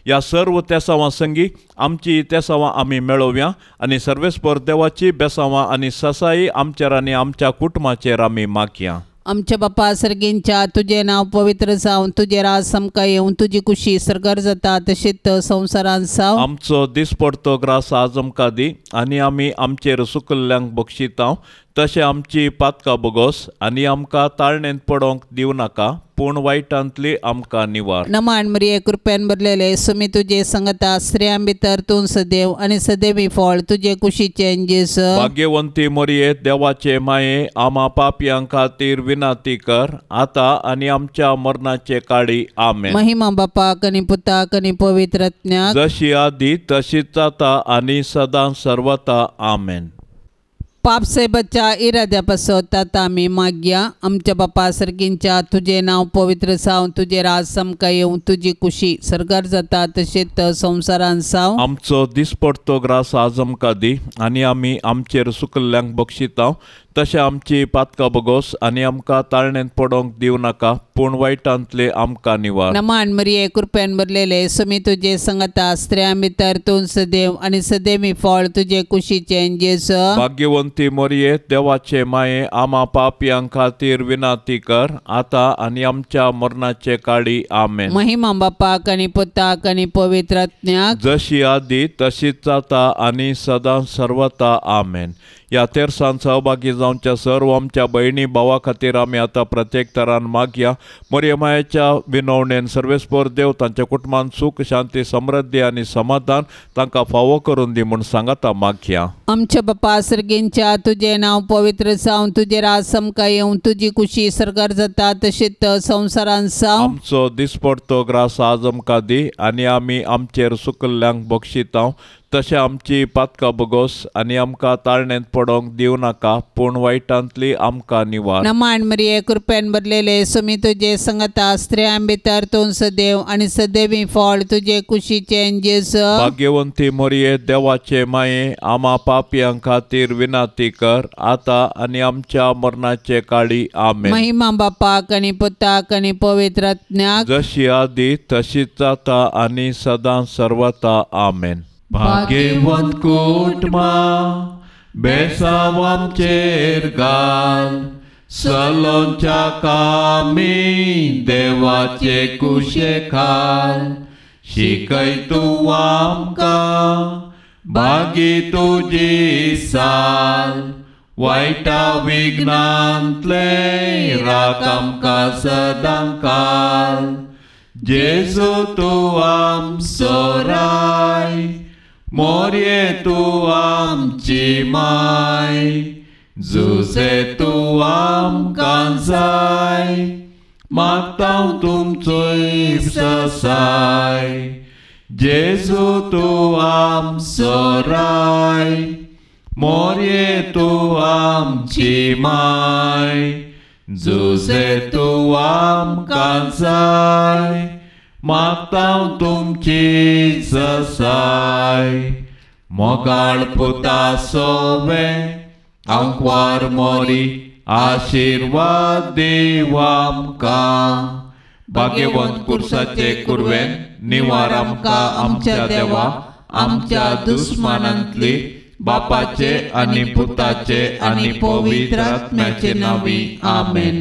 ह्या सर्व तेसांवां संगी आमची तेसांवां आमी मेळोवया आनी सर्वेस्पर देवाची बेसांवां आनी ससाई आमचेर आनी आमच्या कुटुंबाचेर आमी मागया. आमच्या बापा सर्गींच्या तुजें नांव पवित्र जावं, तुजें राज आमकां येवं, तुजी कुशी सर्गार जाता तशीच संवसारांत जावं. आमचो दिसपडतो ग्रास आज आमकां दी आनी आमी आमचेर सुकल्ल्यांक बक्षितांव तशें आमची पातकां बोगोस आनी आमकां ताळणेंत पडोवंक दिवं नाका पूण वायटांतली आमकां निवार. नमान मरिये कृपेन भरलेले सुमी तुजे संगता, स्त्रियां भितर तूं सदैव आनी सदैवी फळ तुजे कुशीचें जेजू. भाग्यवंती मरिये देवाचे माये आमा पापयां खातीर विनंती कर आतां आनी आमच्या मरणाचे काळी. आमेन. महिमा बापाक आनी पुताक आनी पवित्र आत्म्याक, जशी आदी तशीच आतां आनी सदां सर्वता. आमेन. पाप साहेबाच्या इराद्या पासत आतां आमी मागया. आमच्या बापा सर्गींच्या तुजें नांव पवित्र जावं, तुजें राज आमकां येवं, तुजी कुशी सर्गार जाता तशीच संवसारांत जावं. आमचो दिसपडतो ग्रास आज आमकां दी आनी आमी आमचेर सुकल्ल्यांक बक्षितांव तशें आमची पातकां बोगोस आनी आमकां ताळणेंत पडोवंक दिवं नाका पूण वायटांतले आमकां निवार. नमान मरिये कृपेन भरलेले सुमी तुजे संगता, स्त्रियां भितर तूं सदैव आनी सदैवी फळ तुजे कुशीचें जेजू. भाग्यवंती मरिये देवाचे माये आमा पापयां खातीर विनंती कर आतां आनी आमच्या मरणाचे काळी. आमेन. महिमा बापाक आनी पुताक आनी पवित्र आत्म्याक, जशी आदी तशीच आतां आनी सदां सर्वता. आमेन. ह्या तेरसान सहभागी जावच्या सर्व आमच्या भयणी भावा खातीर आमी आतां प्रत्येक तरान मागया. मरिये मायेच्या विनवणेन सर्वेस्पर देव तांच्या कुटुंबान सूख शांती समृद्धी आनी समाधान तांकां फावो करून दी म्हूण सांगाता मागया. आमच्या बापा सर्गींच्या तुजें नांव पवित्र जावं, तुजें राज आमकां येवं, तुजी कुशी सर्गार जाता तशीच संवसारांत जावं. आमचो दिसपडतो ग्रास आज आमकां दी आनी आमी आमचेर सुकल्ल्यांक बक्षितांव तशें आमची पातकां बोगोस आनी आमकां ताळणेंत पडोवंक दिवं नाका पूण वायटांतली आमकां निवार. नमान मरिये कृपेन भरलेले सुमी तुजे संगता, स्त्रियां भितर तूं सदैव आनी सदैवी फळ तुजे कुशीचें जेजू. भाग्यवंती मरिये देवाचे माये आमा पापयां खातीर विनंती कर आतां आनी आमच्या मरणाचे काळी. आमेन. महिमा बापाक आनी पुताक आनी पवित्र आत्म्याक, जशी आदी तशीच आतां आनी सदां सर्वता. आमेन. भाग्यवंत कुटुंबा बेसांव आमचेर घाल, सलोंच्या कामी देवाचे कुशे खाल, शिकय तूं आमकां भागी तुजी साल, वायटा विघ्नांतले राख आमकां सदां काल. जेजू तूं आमचो राय, मोरये तूं आमची माय, जुसे तूं आमकां जाय, मागतांव तुमचोय ससाय. जेजू तूं आमचो राय, मोरये तूं आमची माय, जुसे तूं आमकां जाय, मागतांव तुमची ससाय. मोगाळ पुता सोवे आंकवार मोरी आशिर्वाद दीव आमकां, भाग्यवंत कुर्साचे कुरवेन निवार आमकां आमच्या देवा आमच्या दुस्मानांतली, बापाचे आनी पुताचे आनी पवित्र आत्म्याचे नांवी. आमेन.